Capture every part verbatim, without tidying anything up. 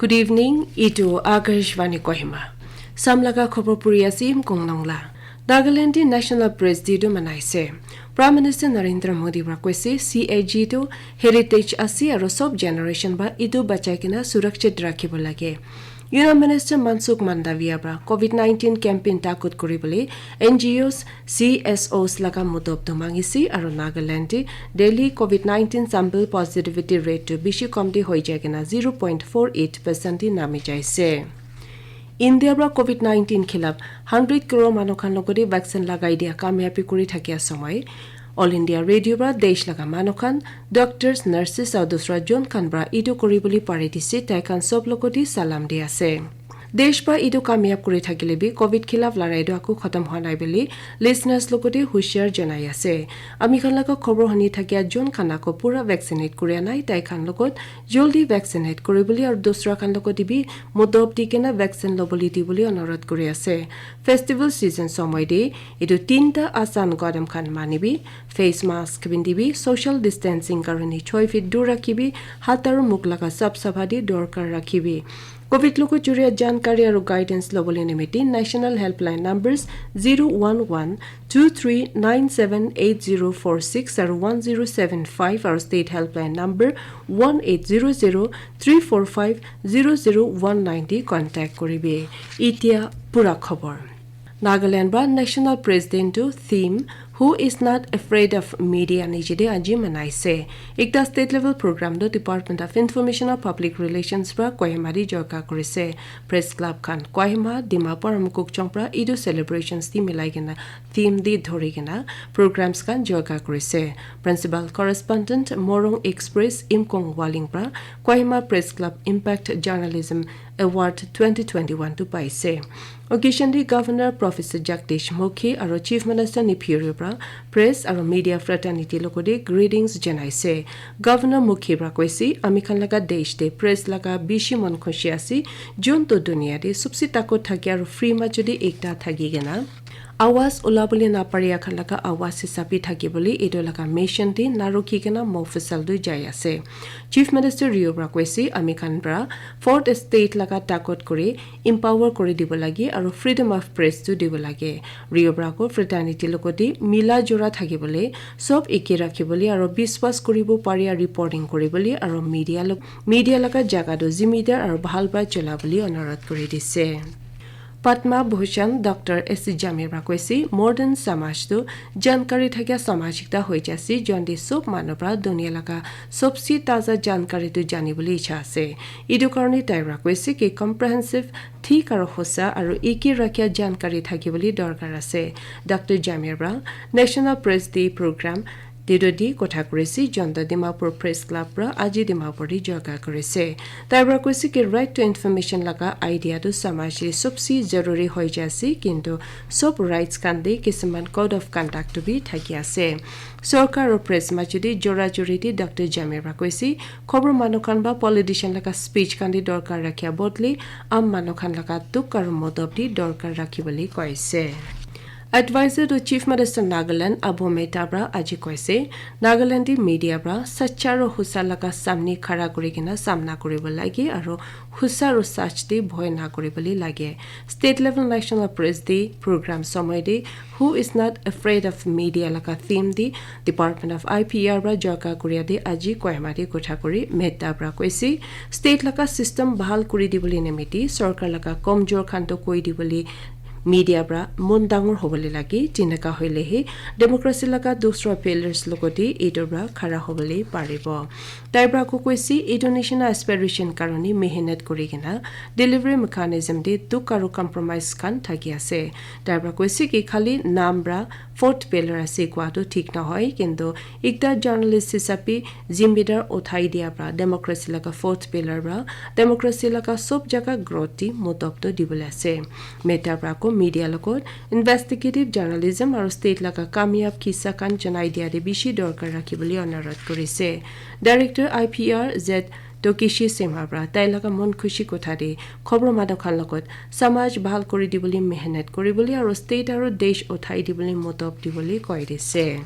Good evening, itu Akashvani Kohima. Samlaga khobor puri ase Im Kong Nongla. Nagaland di National Press Day tu manaise. Prime Minister Narendra Modi pra koise, C A G tu heritage ase aro sob generation ba itu bachai kena surakshit rakhibo lage. Union Minister Mansukh Mandaviya pra COVID nineteen campaign takut kuribole N G Os, C S Os laga mudop tu mangise aro Nagaland di daily COVID nineteen sample positivity rate tu bishi kom di hoi jai kena zero point four eight percent di nami jaise. India pra COVID nineteen khilap hundred crore manu khan logote vaccine lagai dia kamiyabi kuri thakia somoi All India Radio pra desh laga manu khan, doctors, nurses aro dusra jon khan pra itu kuribole pari dise, tai khan sob logote salam di ase. Desh pra itu kamyab kuri thakile bi COVID khilaf larai tu aku khatam hwa nai bole listeners logote hushiar janai ase. Ami khan laga khobor huni thakia jon khan ako pura vaccinate kuria nai, tai khan logot joldi vaccinate kuribole aro dusra khan logote bi mudop di kena vaccine lobole dibole onurodh kuri ase. Festival season somoi de itu tinta asan qadam khan manibi, face mask pindibi, social distancing karone choi feet dur rakhibi, hat aro mukh laga sap sapha di dorkar rakhibi. COVID logo churia jankari aro guidance lobole nimiti National Helpline numbers zero one one two three nine seven eight zero four six aro one zero seven five aro State Helpline number one eight zero zero three four five zero zero one nine di contact kuribi. Itia pura khobor. Nagaland ba National President to theme Who is not afraid of media nijide aji manaise. Ekta state level program do Department of Information and Public Relations pra Kohima di jorka kurise. Press Club khan Kohima, Dimapur, Mukokchung pra idu celebrations di milai kena theme di dhori kena programs khan jorka kurise. Principal Correspondent Morung Express Imkong Waling pra Kohima Press Club Impact Journalism Award twenty twenty-one tu paise. Occasion di Governor Professor Jagdish Mukhi aro Chief Minister Neiphiu Rio pra press aro media fraternity logote greetings janaise. Governor Mukhi pra koise, ami khan laga desh te press laga bishi mon khushi ase, jun to dunia te subse takot thaki aro free ma jodi ekta thaki kena awaz ulabole naparia khan laga awaz hisabi thaki bole etu laga mission te narukhi kena mofusal tu jai ase. Chief Minister Rio pra koise, ami khan pra fourth estate laga takot kuri empower kuri dibo lage aro freedom of press tu dibo lage. Rio pra ko fraternity logote mila jora thaki bole, sob eke rakhi bole aro biswas kuribo paria reporting kuri bole aro media log media laga jaga tu zimidar aro bhal pra chola bole onurodh kuri dise. Padma Bhushan Doctor S C Jamir pra koise, modern samaj tu jankari thakia samaj ekta hoi jase, jonte sob manu pra dunia laga sobse taza jankari tu jani bole icha ase. Etu karone tai pra koise ki comprehensive, thik aro hosa aro eke rakhia jankari thaki bole dorkar ase. Doctor Jamir pra National Press Day program Tedodi kotha kurisi, jonta Dimapur Press Club pra aji Dimapur di jorka kurisi. Tai pra koisi ki right to information laga idea tu samaj li sobse zaruri hoi jai ase, kintu sob rights khan te kisuman code of conduct tu bi thaki ase. Sorkar aru press majo te jora jori te Doctor Jamir pra koisi, khobor manu khan ba politician laga speech khan te dorkar rakhia bodli aam manu khan laga dukh aru modob te dorkar rakhi bole koise. Advisor to Chief Minister Nagaland Abu Mehta pra aji koise, Nagaland te media pra sacha aru husa laga samne khara kuri kena samna kuribo lage aru husa aru sach te bhoi na kuribole lage. State level National Press Day program somoy te Who is not afraid of media laga theme te Department of I P R pra jorka kuria te aji Kohima te kotha kuri Mehta pra koise, state laga system bahal kuri dibole nimite sorkar laga komjor khan toh koi dibole media pra mon dangor hobole lage, tenaka hoile he democracy laga dusra pillars logote etu pra khara hobole paribo. Tai pra ko koise, etu nishina aspiration karone mehenat kuri kena delivery mechanism te dukh aru compromise khan thaki ase. Tai pra koise ki khali naam pra fourth pillar ase koa tu thik nohoi, kintu ekta journalist hisabe zimedar uthai dia pra democracy laga fourth pillar pra democracy laga sob jaga growth te modob tu dibole ase. Mehta pra ko media logot investigative journalism aru state laga kamyab kissa khan janai dia te bishi dorkar rakhi bole onurodh korise. Director I P R Z Tokishi Singha pra tai laga mon khushi kotha te khobor manu khan logot samaj bhal kuri dibole mehenat kuribole aru state aru desh uthai dibole modob dibole koi dise.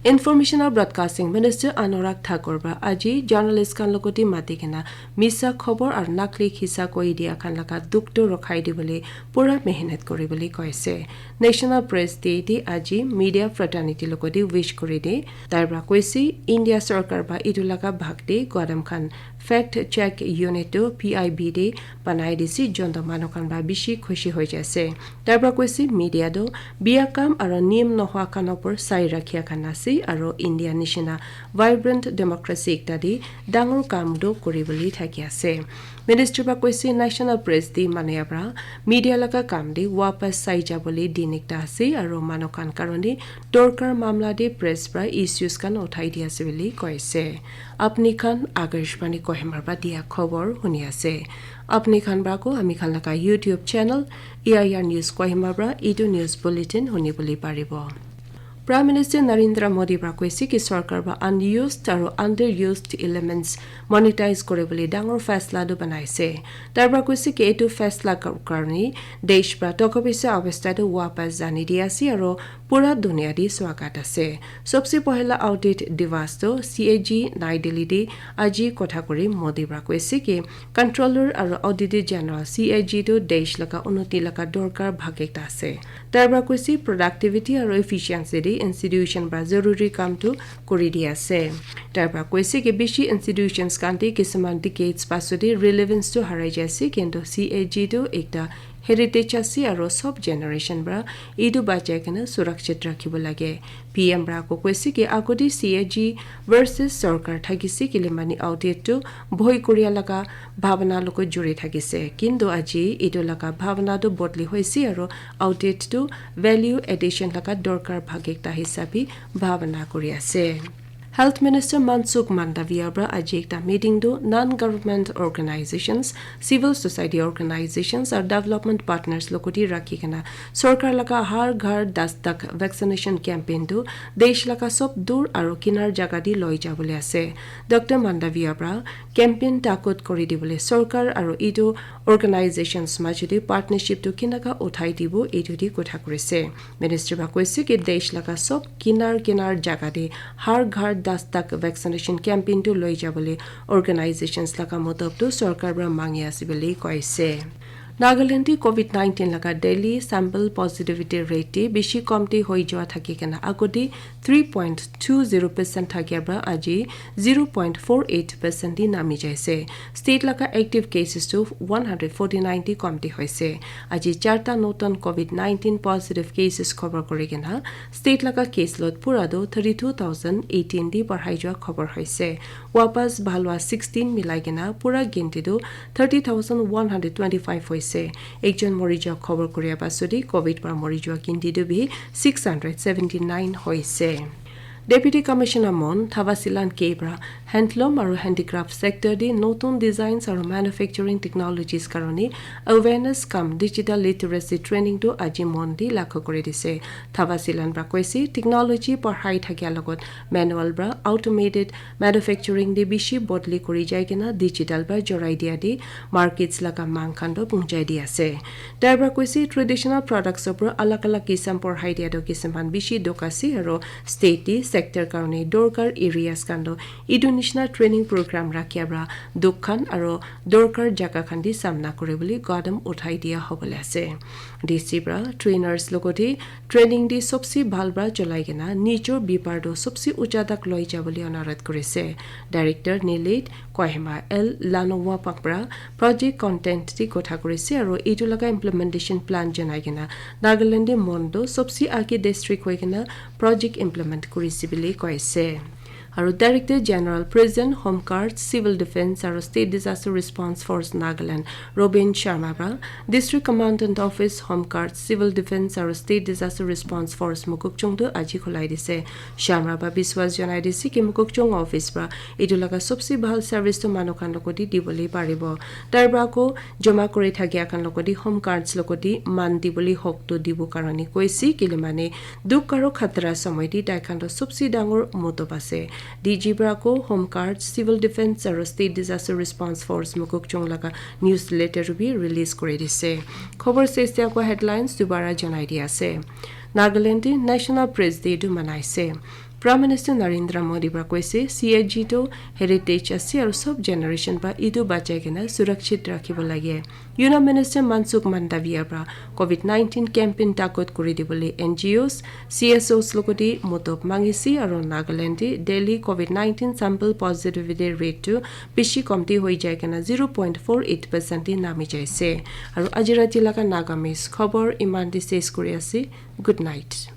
Information and Broadcasting Minister Anurag Thakur para aji journalist khan logoti mati kena misa khobor aru nakli khisa koi dia khan laga dukh tu rokhai dibole pura mehnat kori bole koise. National Press Day te aji media fraternity logoti wish kori de. Tai para koise India sarkar para etu laga bhag te Gwadam khan fact check unit tu P I B te banai dise, jonto manu khan para bishi khushi hoi jaise. Tai para koise media tu biya kam aru niyam nohua khan opor sai rakhiya khan ase aru India nishina vibrant democracy ekta te dangor kam tu kori bole thaki ase. Minister para koise National Press Day mania para media laga kam te wapas sai jabole din ekta ase aru manu khan karone dorkar mamla te press para issues khan uthai di ase bole koise. Apni khan Akashvani Kohima para dia khobor huni ase. Apni khan para ko ami khan laga YouTube channel A I R News Kohima para etu news bulletin huni bole paribo. Prime Minister Narendra Modi para koise ki sarkar para unused aru underused elements monetize kori bole dangor faisla tu banai ase. Tai para koise ki etu faisla ka-, karone desh para toka poisa avastha tu wapas jani di ase aru pura dunia te swagat ase. Sobse pohila audit divas tu C A G Nai Delhi te aji kotha kori Modi para koise ki Controller aru Auditor General, C A G, tu desh laga unnoti laga dorkar bhag ekta ase. Tai para koise productivity aru efficiency te institution para zaruri kam tu kori di ase. Tai para koise ki bishi institutions khan te kisuman decades pasot te relevance tu harai jai ase, kintu C A G tu ekta heritage ase aru sob generation para etu bachai kena surakshit rakhibo lage. P M para ko koise ki agodi C A G versus sarkar thakise kile mani audit tu bhoi koria laga bhabana logo juri thakise. Kintu aji etu laga bhabana tu bodli hoise aru audit tu value addition laga dorkar bhag ekta hisabe bhabana kori ase. Health Minister Mansukh Mandaviya para aji ekta meeting tu non-government organizations, civil society organizations aru development partners logoti rakhi kena sarkar laga Har Ghar Dastak vaccination campaign tu desh laga sob dur aru kinar jaga te loi jabole ase. Doctor Mandaviya para campaign takut kori dibole sarkar aru etu organizations majot te partnership tu kinaka uthai dibo etu te kotha korise. Minister para koise ki desh laga sob kinar kinar jaga te Har Ghar Dastak vaccination campaign tu loi jabole organizations laga motob tu sarkar para mangi ase bole koise. Nagaland te covid nineteen laga daily sample positivity rate te bishi komti hoi jua thaki kena agodi three point two zero percent thakia para aji zero point four eight percent te nami jaise. State laga active cases tu one hundred forty nine te komti hoise. Aji charta notun covid nineteen positive cases khobor kori kena state laga case load pura tu thirty two thousand eighteen te barhai jua khobor hoise. Wapas bhalwa sixteen milai kena pura ginti tu thirty thousand one hundred twenty five hoise. Ekjon mori jua khobor koria pasodi covid para mori jua ginti tu bi six hundred seventy nine hoise. Deputy Commissioner Mon Thabasilan K para handloom aru handicraft sector te notun designs aru manufacturing technologies karone awareness cum digital literacy training tu aji Mon te lakho kori dise. Thabasilan para koise technology parhai thakia logot manual para automated manufacturing te bishi bodli kori jai kena digital para jorai dia te markets laga mang khan to pungjai di ase. Tai para koise traditional products opor alag alag kisam porhai dia to kisam khan bishi duk ase aru state te sector karone dorkar areas khan to etu nishina training program rakhia para duk khan aru dorkar jaga khan te samna kori bole kadam uthai dia hobole ase. D C para trainers logote training te sobse bhal para cholai kena nijor bipar to sobse ucha tak loi jabole onurodh korise. Director Nilit Kohima L Lanowa Pakpra project content te kotha korise aru etu laga implementation plan janai kena Nagaland te Mon to sobse age district hoi kena project implement korise bole koise. Aru Director General Prison, Home Guards, Civil Defence aru State Disaster Response Force Nagaland Robin Sharma para District Commandant Office, Home Guards, Civil Defence aru State Disaster Response Force Mokokchung tu aji khulai dise. Sharma para biswas janai dise ki Mokokchung office para etu laga sobse bhal service tu manu khan logote dibole paribo. Tar para ko joma kori thakia khan logote Home Guards logote man dibole hok tu dibo karone koise kile mane duk aru khatra somoy te tai khan to sobse dangor motob ase. D G para ko Home Guards, Civil Defence aru State Disaster Response Force Mokokchung laga newsletter bi release kori dise. Khobor sesya ko headlines dubara janai di ase. Nagaland te National Press Day tu manaise. Prime Minister Narendra Modi para koise, C A G to heritage ase aru sob generation para etu bachai kena surakshit rakhibo lage. Union Minister Mansukh Mandaviya para COVID nineteen campaign takot kuri dibole N G Os, C S Os logoti motop mangise aru Nagaland te daily COVID nineteen sample positivity rate to bishi komti hoi jai kena zero point four eight percent te nami jaise. Aru aji rati laga Nagamese khobor iman te ses kuri ase. Good night.